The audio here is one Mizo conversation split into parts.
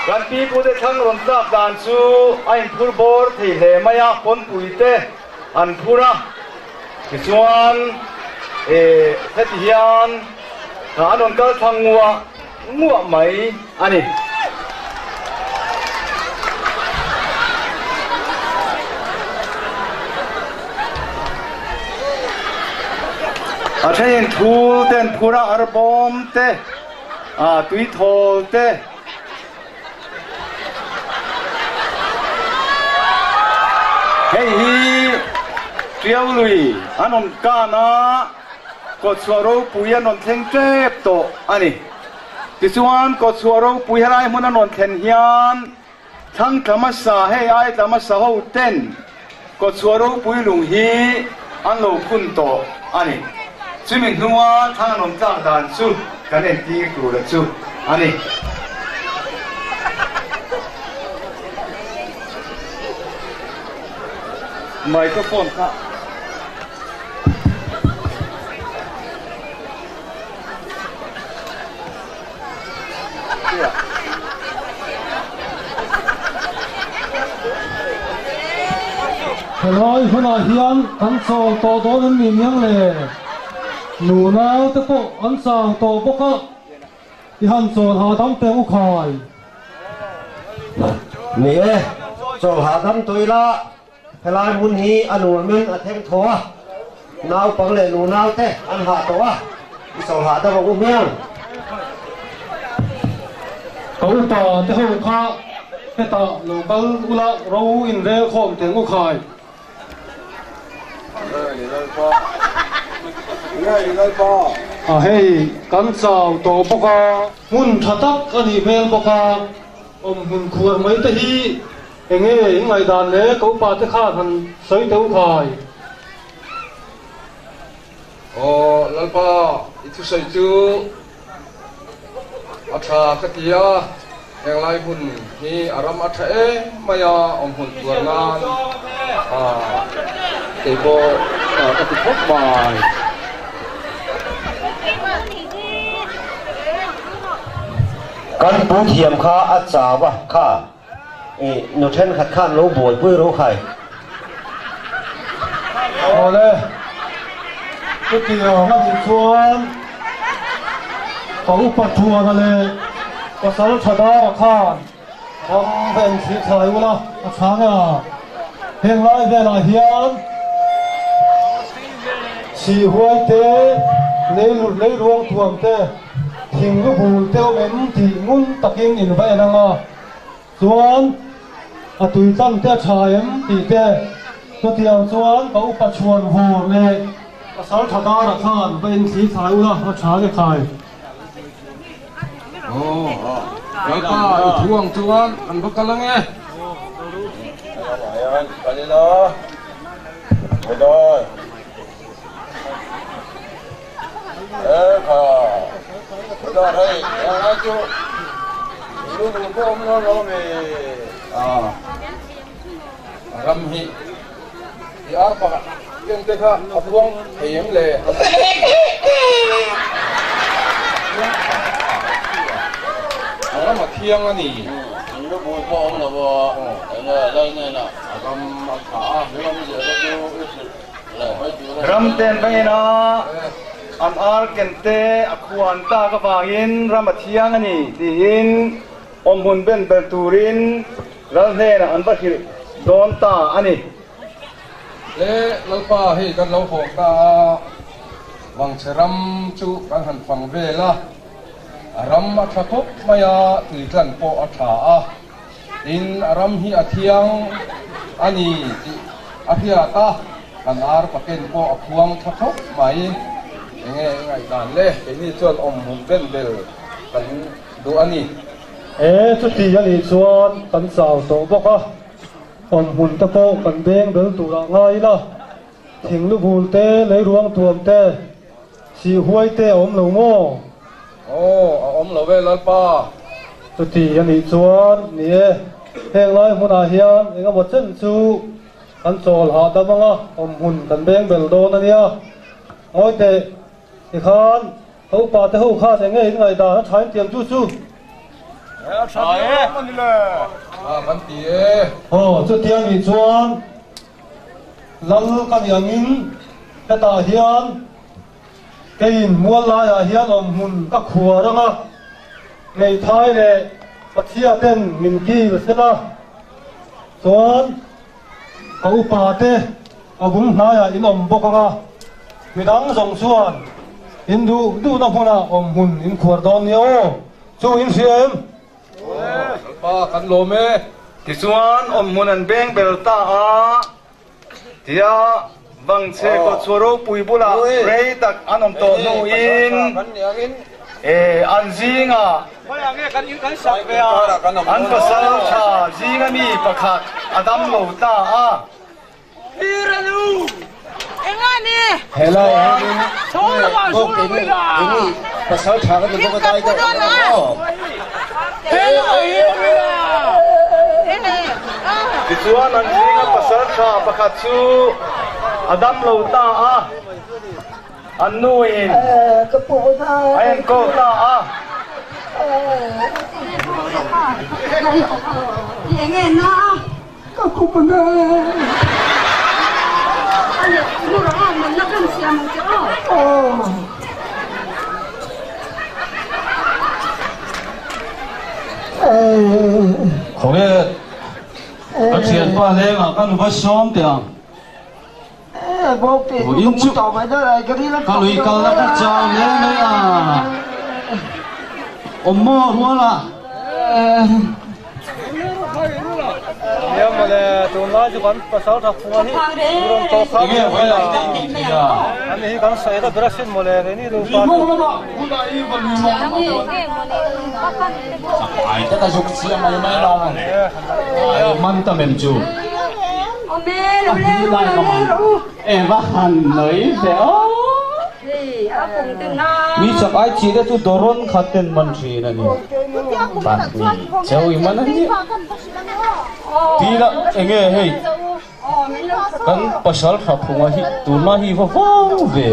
Kan pipute thlang rawn tlak dan chu a inphur bawr thei hle mai a, pawnpuite an phur a, tichuan heti hian an rawn kal thlang nguah nguah mai a ni. A thenin thul te an phur a, arbawm te, tuithawl te. Hei hi Tiau lui an rawn kan a, kawtchhuah ropui an rawn thleng tep tawh a ni. Tichuan kawtchhuah ropui helai hmun an rawn thlen hian thlang tla hmasa hei ai tla hmasa ho ten kawtchhuah ropui lung hi an lo phun tawh a ni. Chumi hnua thlang an rawn tlak dan chu kan entir tur a chu a ni. Microphone kha. Helai hunah hian kan chawl tawh dawn em ni miang le? Nunau te pawh an chau tawh bawk a, i han chawl hahdam teh u khai. Ni e, chawl hahdam tawh ila. Helai hmun hi a nuamin a thleng thaw a, naupang leh nunau te an hah tawh a, i chawl hahdam ang u hmiang. Ka upa te ho kha hetah lo kal ula ro in rel khawm teng u khai. A hei kan chau tawh bawk a. Hmun tha tak a nih hmel bawk a, awmhmun khuar mai te hi Enge in ngaihdan le ka upa te khan han sawi teh u khai. Aw Lalpa i thusawi chu a tha ka ti a, henglai hun hi a ram a tha em mai a, awm hun tuar nan kei pawh ka ti khawp mai. Kan pu thiam kha a chau a kha. I nu thenkhat khan lo buaipui ro khai. Awle, chutiang a nih chuan ka upa Thuana leh pasal tha dara khan ram va en thih thlai ula a chhang a, heng lai velah hian sihhuai te, leiruang thuam te, thing lu bul te awm em tih ngun takin in va en ang a. Chuan a tui tlang te a tha em tih te, chutiang chuan ka upa chhuan vur leh pasal tha dara khan va inthli thlai ula a tha nge khai. Aw, Lalpa i thu ang chuan kan va kal ange. Ram hi i ar pakhat ken te kha a phuang thei em le? A ram a thiang a ni. Ram a tha a. Ramten vengin a an ar ken te a khuan tak avangin ram a thiang a ni tiin awmhmun ben bel turin ral hnenah an va hrilh dawn ta a ni. Le Lalpa hei kan lo hawng ta a, Vangchhe ram chu kan han fang vel a, a ram a tha khawp mai a, tuitlan pawh a tha a. Tin, a ram hi a thiang a ni tih a hriat a, kan ar paken pawh a phuang tha khawp mai. Enge i ngaihdan le? Keini chuan awmhmun ben bel kan duh a ni. E, chuti a nih chuan kan chau tawh bawk a, awmhmun te pawh kan beng bel turah ngai ila, thing lu bul te, leiruang tuam te, Sih huai te a awm lo maw? Aw, a awm lo e Lalpa. Chuti a nih chuan, ni e, heng lai hmunah hian eng emaw chen chu kan chawl hahdam ang a, awm hmun kan beng bel dawn a nia. Ngawi teh, tikhan ka upa te ho khan eng nge in ngaihdan a thain tiang chu chu? A tha e. Ni le. A kan ti e. Aw, chutia nih chuan Lal ka nih angin hetah hian keiin mual laiah hian awmhmun ka khuar ang a, Hmeithai leh Pathia ten min kil sela chuan ka upa te ka bung hnaiah in awm bawk ang a, midang zawng chuan in duh duhna hmunah awmhmun in khuar dawn nia aw, chu in hria em? Pa kan lawm e. Tichuan awmhmun an beng bel ta a, tia Vangchhe kawtchhuah ropui bulah rei tak an awm tawh hnuin an zingah an pasal tha zinga mi pakhat a dam lo ta a. Helai hianin bawk keini keini pasal tha kan ni bawk a dai deuh ang aw. Tichuan an zinga pasal tha pakhat chu a dam lo ta a, an nuin a enkawl ta a. Ka khup a nge. Khawnge ka thianpa lengah ka nu va sawm teh ang. Vawiin chu ka lui kalna ka chau hle mai a, awm maw ruala? Ai te ka zuk chiah mai mai lo man ta mem chu. E va han noi ve aw. Mi chak ai chi te chu doron khat ten man thin a ni. Pahnih cheu i man a ni. Tila enge hei kan pasal tha phunga hi tunlai hi va vang ve.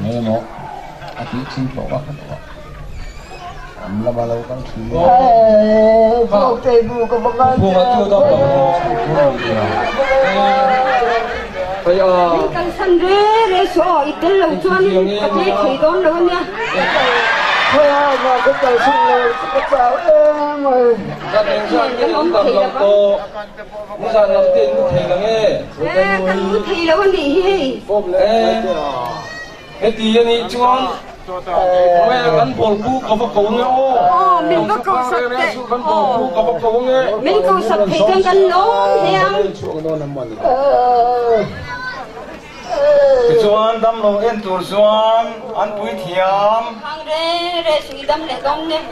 Nge maw a tih chin pawh ka hre lo a. Heti a nih chuan Khawnge kan bawlpu ka va ko nge aw. Aw min va ko sak teh Kan bawlpu ka va ko nge. Min ko sak thei chuan kan lawm hle ang. Tichuan damlo en tur chuan an puithiam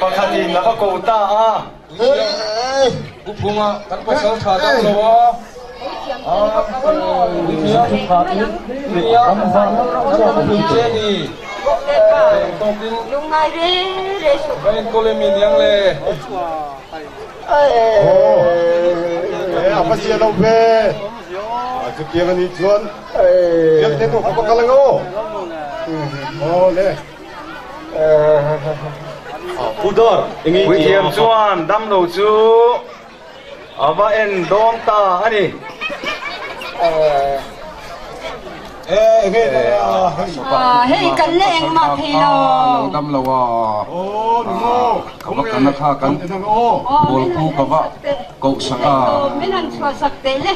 pakhatin a va ko ta a. Pu Phunga kan pasal tha dam lo a. A va zia lo ve. Chutiang a nih chuan bialte pawh ka va kal ang aw. Aw le. Puithiam chuan damlo chu a va en dawn ta a ni. Hei kan la engmah thei lo. Min han chhuah sak teh le.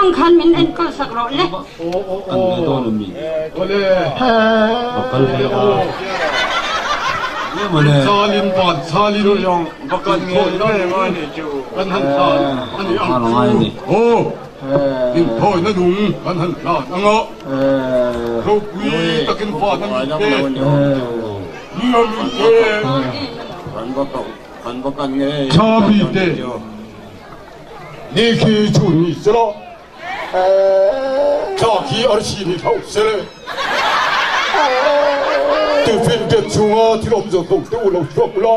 Ang khan min enkawl sak rawh le. Inthawina nung kan han hlan ang a, ropui takin van a mi te, ni a mi te, tha mi te, ni khi chhun ni sela, thla khi arsi ni hauh sele. Tuifinriat chhunga thil awm zawng zawng te u lo chhuak ula,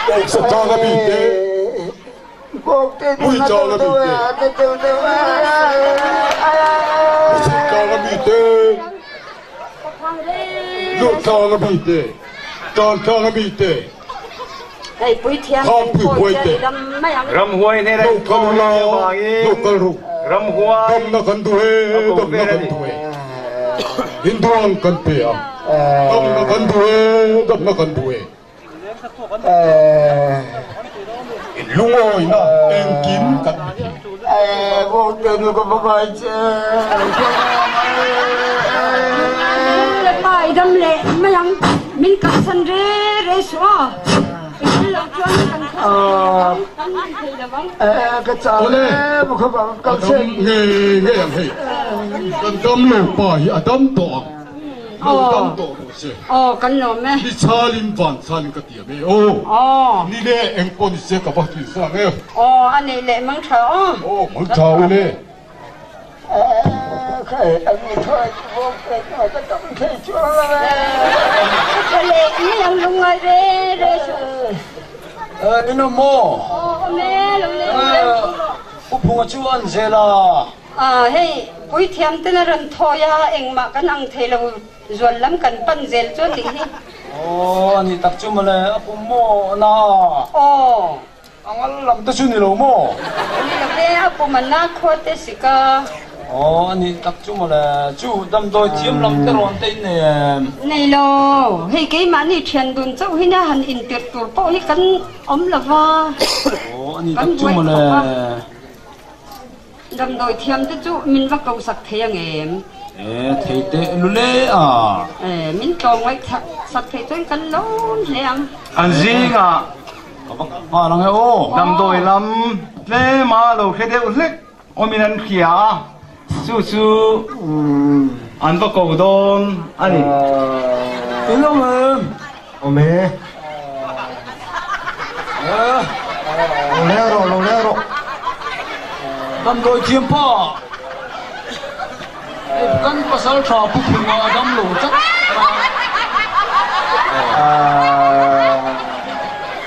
Bawksa tlang a mi te, Mui tlang a mi te, Muchhum tlang a mi te, Lut tlang a mi te, Tan tlang a mi te, Khamphui huai te, Lo kal ula, lo kal ru, Damna kan duh e, damna kan duh e, Hinduang kan pe ang, Damna kan duh e, damna kan duh e. Lungawina engkim kan ni thei. Lalpa i dam leh mai ang, min kalsan re re suh a, i kal loh chuan kan khawsak thei lo vang, kan nui thei lo vang. Awle, a dam ngei ngei ang hei, kan dam lo pa hi a dam tawh ang. Lo dam tawh rawh se. Aw kan lawm e. Ni chalin van chalin ka tiam e aw. Aw. Ni le eng pawh ni se ka va hlin sang e. Aw a neih leh mang tha aw. Aw mang tha u le. Ka tha leh mai ang lo ngai re re suh. Inu maw? Aw awm e lo leng leng thung rawh. Pu Phunga chu an zel a. A hei, puithiam ten a rawn thawi a, engmah kan ang thei lo, zual lam kan pan zel chu a nih hi. Aw, a nih tak chu mawle, a pum maw na? Aw. A ngal lam te chu ni lo maw? Ni lo ve, a pum a na khua te si ka. Aw, a nih tak chu mawle, chu damdawi thiam lam te rawn te in nei em? Nei lo, hei keimahni thian dun chauh hi nia han intirh tur pawh hi kan awm lo va, Aw, a nih kan tak chu buai mawle. khawp a. Damdawi thiam te chu min va ko sak thei ang em? E, thei teh lule a. E, min tlawm ngaih sak thei chuan kan lawm hle ang. An zingah Ka va nghal ang e aw. Damdawi lam tlema lo hre deuh hlek awmin an hria a, chu chu an va ko dawn a ni. In awm em? Awm e. Lo leng rawh, lo leng rawh. Damdawi thiam pa. Kan pasal tha pu phunga a dam lo tlat a.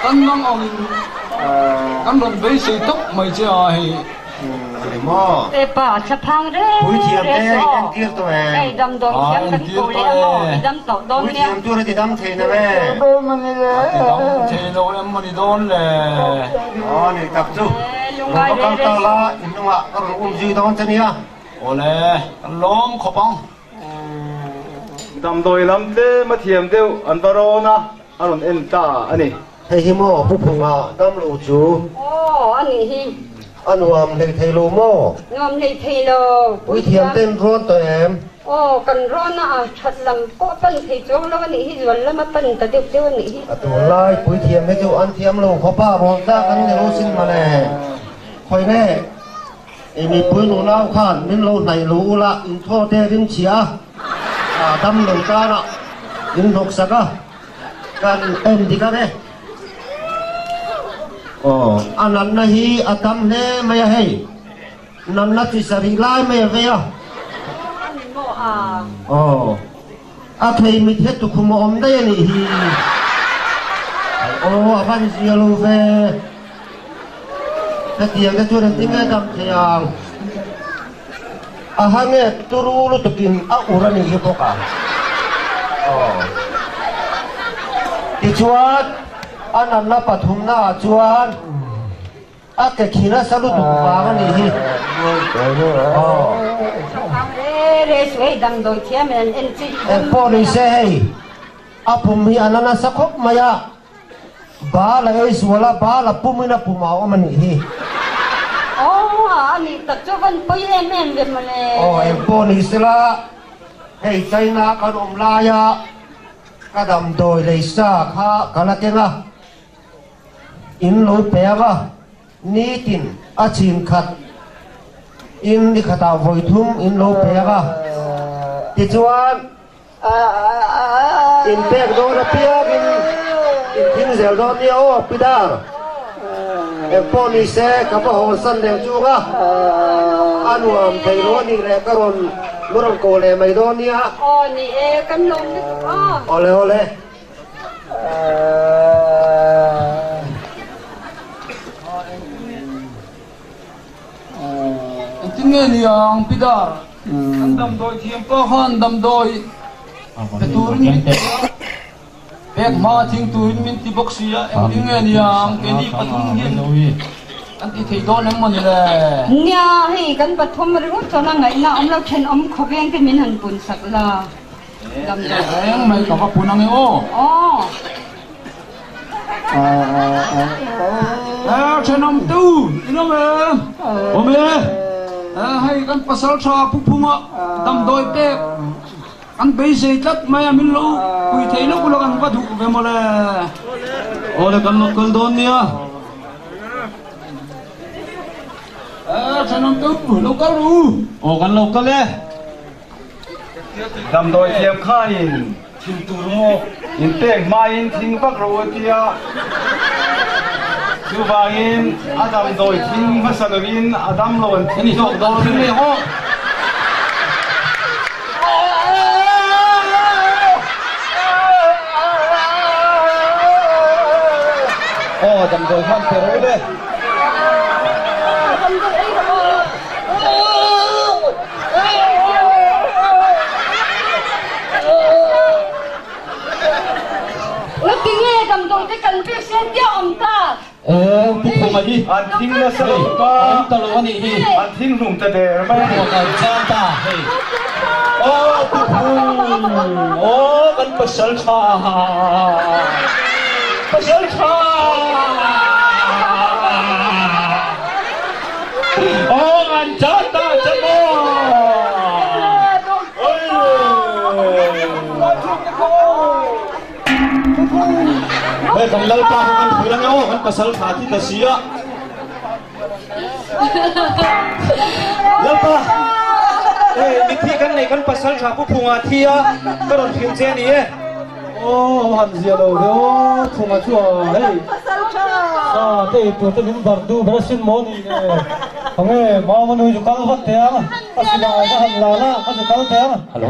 Kan mang angin kan rawn beisei tawp mai che a hei. Maw? E pa, thlaphang reng Puithiam reng te suh aw. entir tawh em? Hei damdawi thiam kan ko leh ang aw, i dam tawh dawn nia. Puithiam tur a ti dam thei na ve. A ti dam thei lo em maw ni dawn le? Aw ni tak chu. E Lo lungngai va reng kal reng ta suh. la, in hnungah ka rawn um zui dawn che nia. Awle, kan lawm khawp ang. Damdawi lam tlem a thiam deuh an va rawn a, a rawn en ta a ni. Hei hi maw Pu Phunga dam lo chu? Aw, a nih hi. A nuam hlei thei lo maw? Nuam hlei thei lo. Puithiam ten rawn tawh em? Aw, kan rawn a, a that lam pawh a pan thei chuang lo a nih hi, zual lam a pan ta deuh deuh a nih hi. A tunlai puithiam hi chu an thiam lo khawp a, rawn tlak an ni lo sin mawle. Khawi nge i mipui nunau khan min lo hnaih lo ula, inthaw te rim chhia a, a dam lo tan a, in hnawksak a. Kan en dik ang e. Aw, a natna hi a tam hle mai a hei. Natna chi sarih lai mai a vei a. Aw, a thei mit he tukhum a awm daih a nih hi. Aw, a van zia lo ve. Hetiang te chuan engtin nge dam thei ang? A ha nge turu lutukin a ur a nih hi bawk a. Aw. Tichuan, a natna pathumna ah chuan a ke khi nasa lutuk vang a nih hi. Aw. Engpawh ni se hei, a pum hi a la nasa khawp mai a. Bal a ei sual a, bal a pumin a pum a awm a nih hi. Aw, a nih tak chu van pawi em em ve mawle. Aw, eng pawh ni sela, hei China kan awm laia ka damdawi lei sa kha ka la keng a, in lo pe ang a, nitin a chhin khat in ni khatah vawi thum in lo pe ang a, tichuan, In pek dawn apiangin in thing zel dawn nia aw Pidar. Engpawh ni se ka va hawnsan leh chung a, a nuam thei lo a nih leh ka rawn. Min rawn ko leh mai dawn nia. Aw ni e, kan lawm lutuk aw. Awle awle. Engtin nge ni ang Pidar? Kan damdawi thiam pawh khan damdawi pe turin min ti a, pek hma thing turin min ti bawk si a, engtin nge ni ang keini pathum hian kan ti thei dawn em maw ni le? Nia, hei kan pathum ringawt chuan a ngaihna awm lo thenawm khawveng te min han pun sak la. Reng mai ka va pun ange aw. Aw. Eh, thenawm tu, in awm em? Awm e. Eh, hei kan pasal tha pu phunga damdawi pek an beisei tlat mai a, min lo pui thei lawk lawk an va duh ve mawle. Awle kan lo kal dawn nia. Eh, thenawm tu, lo kal ru. Aw kan lo kal e. Damdawi thiam khain thin tur maw in pek hmain thing vak ro a tia. Chuvangin a damdawi thing hmasa lovin a damlo an thing zawk dawn a ni. Aw damdawi khan pe ro le. Ngati nge damdawi te kan pek se tia awm ta. Aw pu Phunga hi An thing nasa lo ta. Awm ta lo a nih hi. An thing hlum ta der mai. Pu Phunga kan chang ta hei. Aw pu Phung aw kan pasal tha pasal tha. Aw an chan ta che maw. Hei kan lalpa kha kan hrilh ange aw kan pasal tha thi ta si a. Lalpa hei mithi kan nei kan pasal tha pu phunga thi a ka rawn hrilh che a ni e. Aw han zia lo ve aw Phunga chu a hei sa te ei tur te min bar duh ber asin maw ni le khawnge Mama nui chu kal vat teh ang a silai ka han la la ka chu kal teh ang. Hello.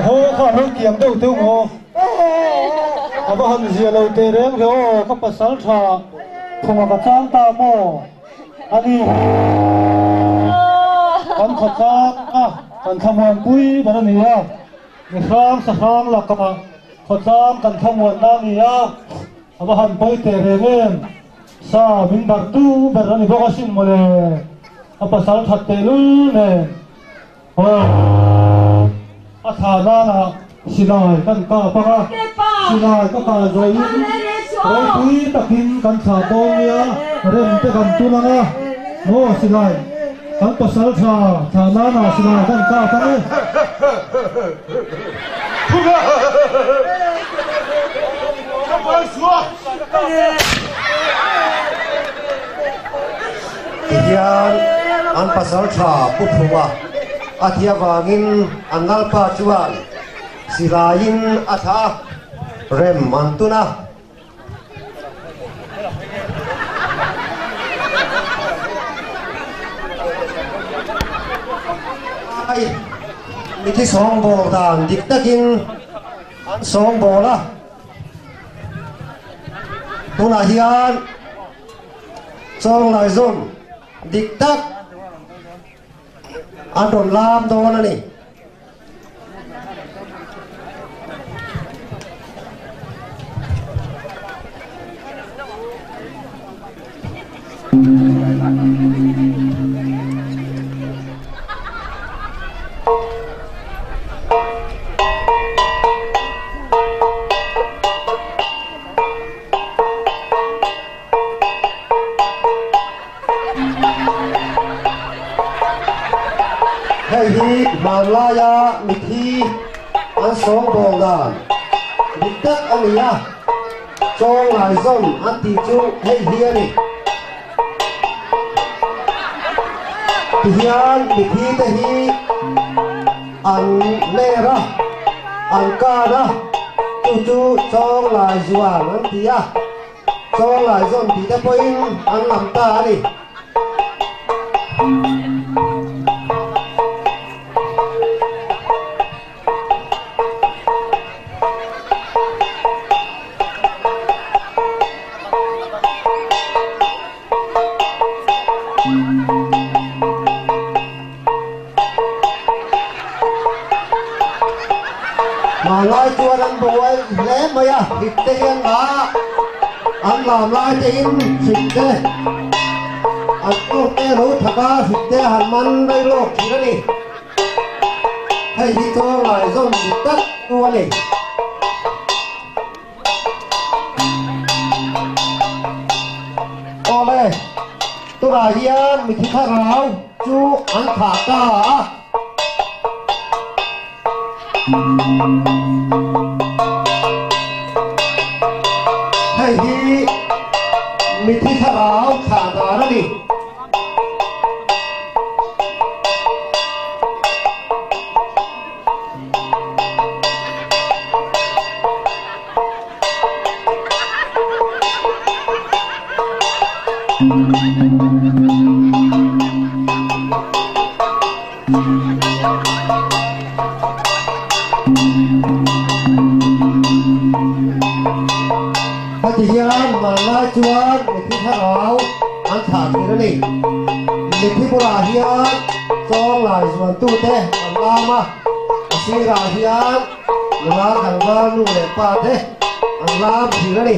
Aw kha lo kiang deuh deuh maw. A va han zia lo teh reng ve aw, ka pasal tha thunga ka chang ta maw? A ni, kan khaw chang a, kan thlamuan pui ber a ni a, mi hrang sa hrang lakah khaw chang kan thlamuan na a ni a, a va han pawi teh reng em, sa min barh tu ber a ni bawk asin mawle, a pasal that tehlul nen. Aw, a thla nana silai kan kap ang a, silai ka kah zawhin ropui takin kan thlah dawn nia, rem te kan tun ang a, maw silai kan pasal tha thla nana silai kan kap ang e. Tihian an pasal tha Pu Phunga a thi avangin an lalpa chuan silaiin a thlah a, rem an tun a. Ai, mithi sawngbawl dan dik takin an sawngbawl a, tunah hian Chawnglai zawm dik tak an rawn lam dawn a ni. Hei hi hmanlaia mithi an sawngbawl dan dik tak a ni a, chawnglai zawm an tih chu hei hi a ni. Tihian mithi te hi an ler a, An kan a, chu chu Chawnglai zuan an ti a, Chawnglai zawn tih te pawhin an lam ta a ni. Hmanlai chuan an buai hle mai a, hrik te hian la an lam lai te in hrik te an tawk te lo thak a, hrik te han man rei lawk thin a ni. Hei hi chawnglai zawm dik tak chu a ni. Awle, tunah hian mithi thlarau chu an thah ta a. Hei hi mithi thlarau thah dan a ni. Heti hian hmanlai chuan mithi thlarau an thlah thin a ni. Mithi bulah hian chawnglai zuantute an lam a, a sirah hian nula tlangval nu leh pa te an lam thin a ni.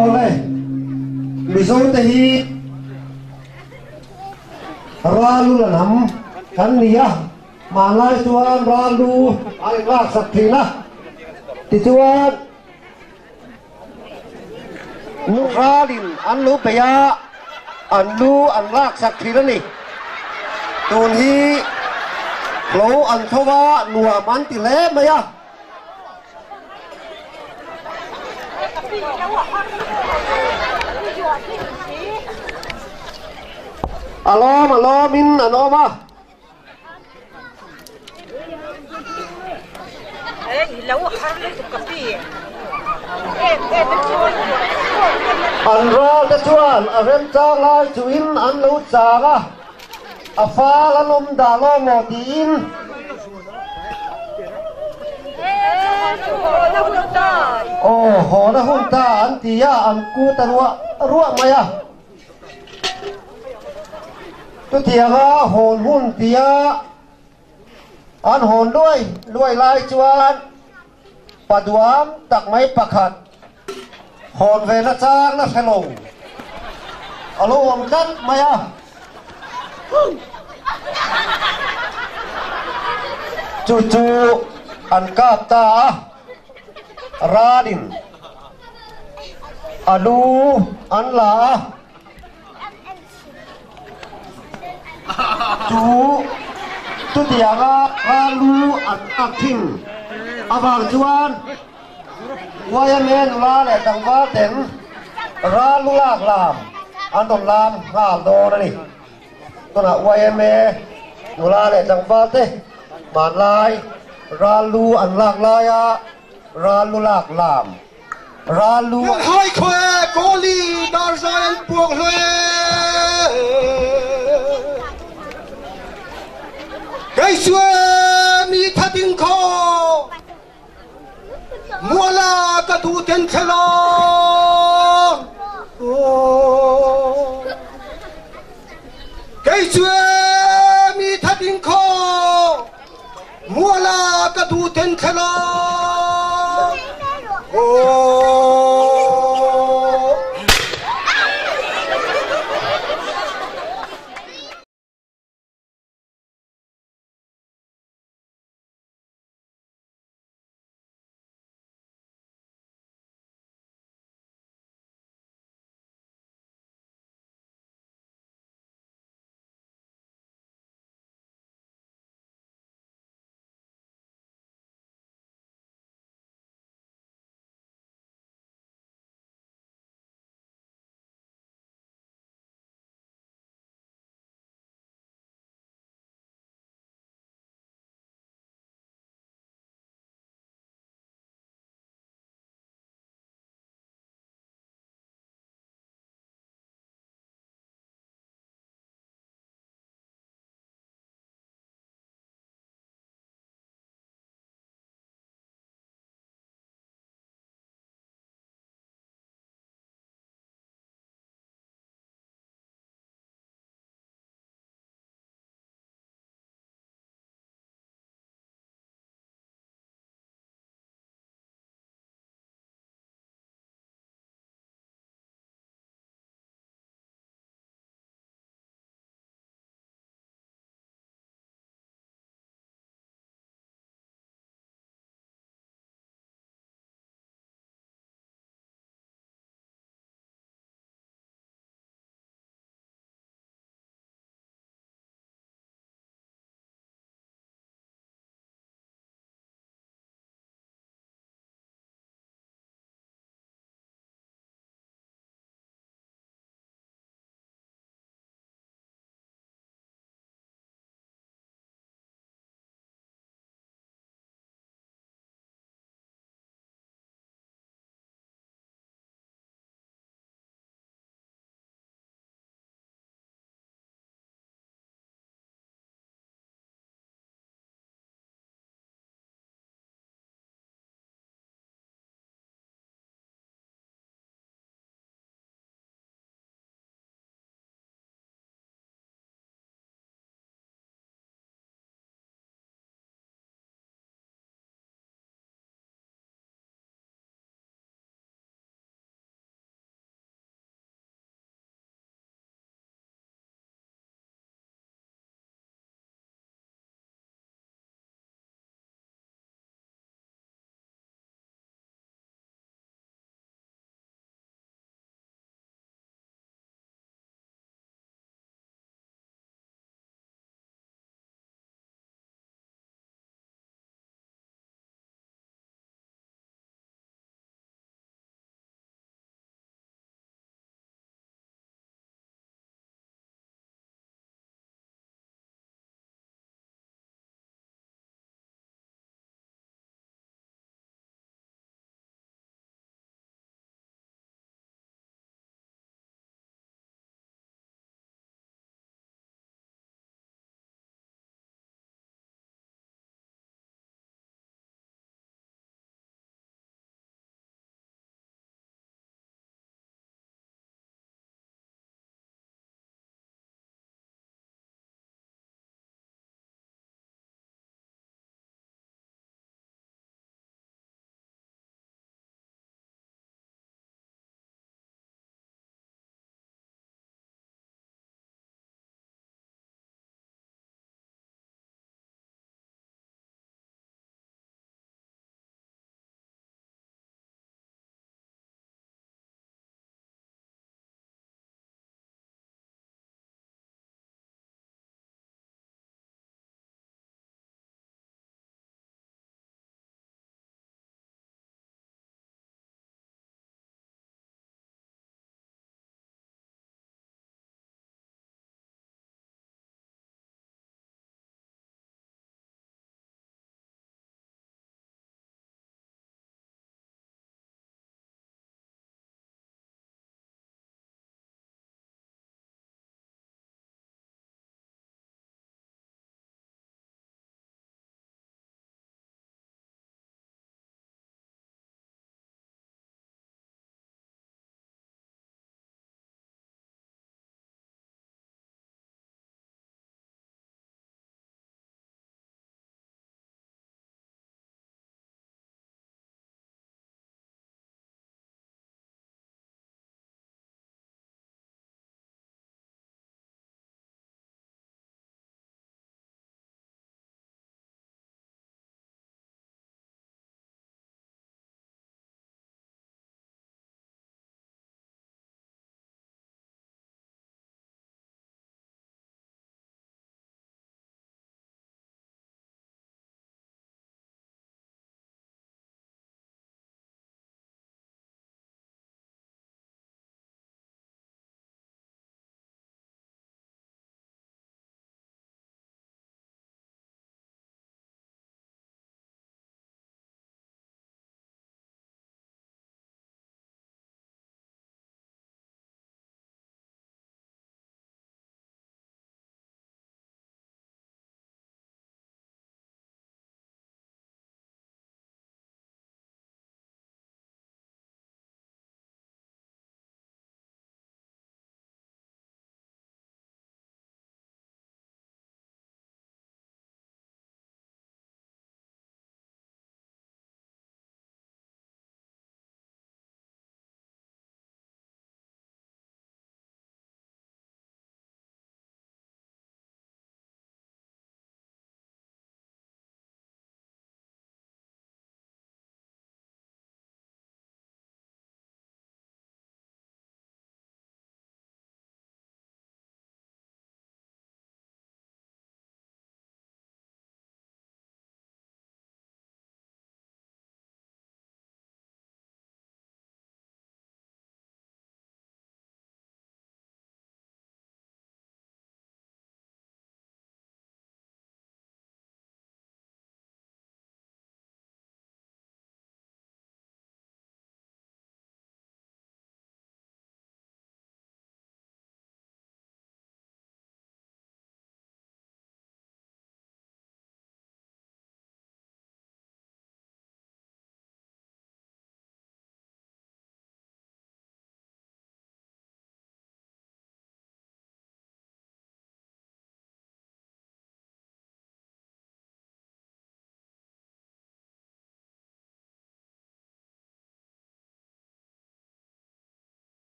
Awle, Mizo te hi Ralu la hnam kan ni a, hmanlai chuan Ralu a inlaksak thin a, tichuan Ralin an lo bei a, an lu an laksak thin a ni. Tun hi hlo an tho a, nuam an ti hle mai a. A lawm a lawmin an awm a. An ral te chuan a remchang lai chuhin an lo chang a, a fal an awm dah lo maw tiin. Aw haw na hun ta an ti a, an kut a ruah ruah mai a. Chutianga hawn hun tia an hawn luai luai lai chuan paduam tak mai pakhat hawn ve na chang na hre lo a lo awm tlat mai a. Chu chu an kap ta a. Ralin a lu an la a, chu chutianga ral lu an lak thin avang chuan YMA nula leh tlangval ten ral lu lak lam an rawn lam nghal dawn a ni. Tunah YMA nula leh tlangval te hmanlai ral lu an lak laia ral lu lak lam ral lu Hmun hai khaw e, Kawli dar zai an puak hlawh e. Kei chu e mi that in khaw muala ka duh ten thel a. Kei chu e mi that in khaw muala ka duh ten thel a. Aw.